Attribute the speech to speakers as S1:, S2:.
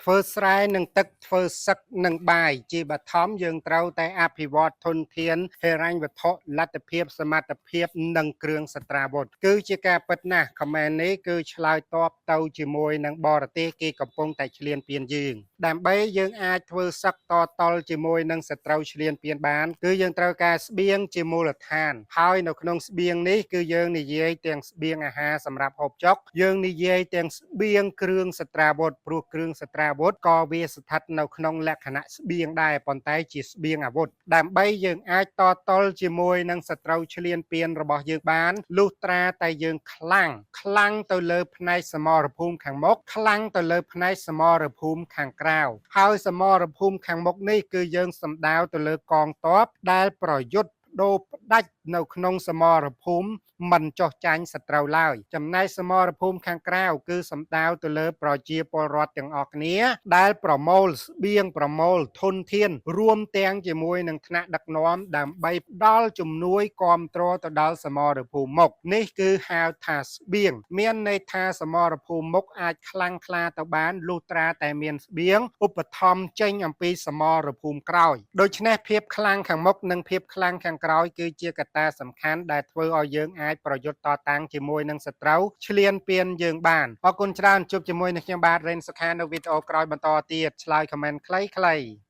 S1: ធ្វើស្រែនឹងទឹកធ្វើសឹកនឹងបាយជាបឋមយើងត្រូវតែអភិវឌ្ឍធនធានហិរញ្ញវត្ថុលទ្ធភាពសមត្ថភាពនិងគ្រឿងសត្រាវុធគឺជាការពិតណាស់ comment នេះគឺឆ្លើយតបទៅជាមួយនឹងបរទេសគេកំពុងតែឈ្លានពានយើងដើម្បីយើងអាចធ្វើសឹកតតល់ជាមួយនឹងសត្រូវឈ្លានពានបាន គឺយើងត្រូវការស្បៀងជាមូលដ្ឋាន ហើយនៅក្នុងស្បៀងនេះគឺយើងនិយាយទាំងស្បៀងអាហារសម្រាប់ហូបចុកយើងនិយាយទាំងស្បៀងគ្រឿងសត្រាវុធព្រោះគ្រឿងសត្រាវុធក៏វាស្ថិតនៅក្នុងលក្ខណៈស្បៀងដែរប៉ុន្តែជាស្បៀងអាវុធដើម្បីយើងអាចតទល់ជាមួយនឹងសត្រូវឈ្លានពានរបស់យើងបានលុះត្រាតែយើងខ្លាំងខ្លាំងទៅលើផ្នែកសមរភូមិខាងមុខខ្លាំងទៅលើផ្នែកសមរភូមិខាងក្រៅហើយសមរភូមិខាងមុខនេះគឺយើងសំដៅទៅលើកងទ័ពដែលប្រយុទ្ធដូរផ្ដាច់នៅក្នុងសមរភូមិមិនចោះចាញ់សត្រូវឡើយចំណែកសមរភូមិខាងក្រៅគឺសំដៅទៅលើប្រជាពលរដ្ឋទាំងអស់គ្នា ដែលប្រមូលស្បៀងប្រមូលធនធាន រួមទាំងជាមួយនឹងថ្នាក់ដឹកនាំដើម្បីផ្ដល់ជំនួយគាំទ្រទៅដល់សមរភូមិមុខនេះគឺហៅថាស្បៀងមានន័យថាសមរភូមិមុខអាចខ្លាំងក្លាទៅបានលុះត្រាតែមានស្បៀងឧបត្ថម្ភចេញអំពីសមរភូមិក្រោយដូច្នេះភាពខ្លាំងខាងមុខនិងភាពខ្លាំងខាងក្រោយគឺជាកត្តាសំខាន់ដែលធ្វើឲ្យយើងអាចប្រយុទ្ធតតាំងជាមួយនឹងសត្រូវឈ្លានពានយើងបានអរគុណច្រើនជួបជាមួយនឹងខ្ញុំបាទរ៉េនសុខានៅវីដេអូក្រោយបន្តទៀតឆ្លើយ comment ខ្លីៗ។